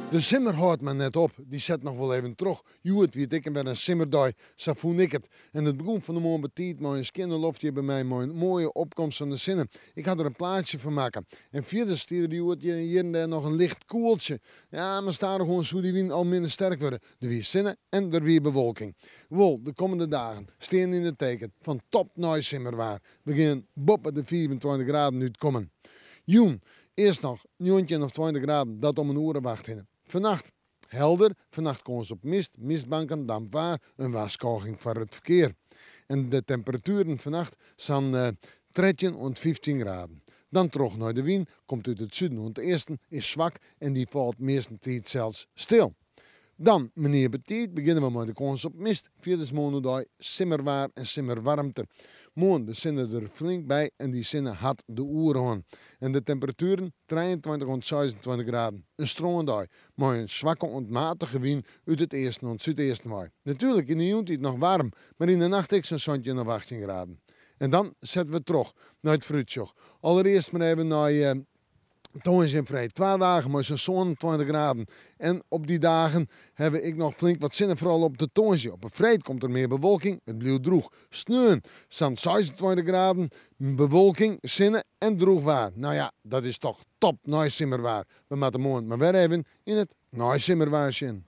De simmer hâldt mar net op, dy set noch wol even troch. Hjoed wie it ek wer in simmerdei, sa fûn ik it. En it begûn fan 'e moarn betiid mei in skjinne loft hjir by my, mei in moaie opkomst fan de sinne. Ik ha der in plaatsje fan makke. En fierder stie der hjoed hjir en dêr noch in licht koeltsje. Ja, mar stadichoan soe dy wyn al minder sterk wurde. Der wie sinne en der wie bewolking. Wol, de kommende dagen stean yn it teken fan top neisimmerwaar. We gean boppe de 25 graden útkommen. Jûn earst noch 19 of 20 graden, dat om in oere of acht hinne. Fannacht helder, fannacht kâns op mist, mistbanken, damp waar, in warskôging foar it ferkear. En de temperatueren fannacht sa'n 13 oant 15 graden. Dan troch nei de wyn, komt út it suden oant easten, is swak en dy falt meastentiids sels stil. Dan, menear betiid, begjinne we mei de kâns op mist. Fierders moarn oerdei simmerwaar en simmerwaarmte. Moarn de sinne der flink by en dy sinne hat de oerhân. En de temperatueren 23 oant 26 graden. In strândei mei in swakke oant matige wyn út it easten oant súdeasten wei. Natuerlik yn de jûntiid noch waarm, mar yn de nacht ek sa'n 17 of 18 graden. En dan sette we troch nei it foarútsjoch. Allerearst mar even nei Tongersdei en freed. Twa dagen mei sa'n 27 graden. En op dy dagen hawwe we ek noch flink wat sinne, foaral op de tongersdei. Op 'e freed komt der mear bewolking, it bliuwt drûch. Sneon sa'n 26 graden, bewolking, sinne en drûch waar. No ja, dat is toch top neisimmerwaar. We moatte moarn mar wer even yn it neisimmerwaar sjen.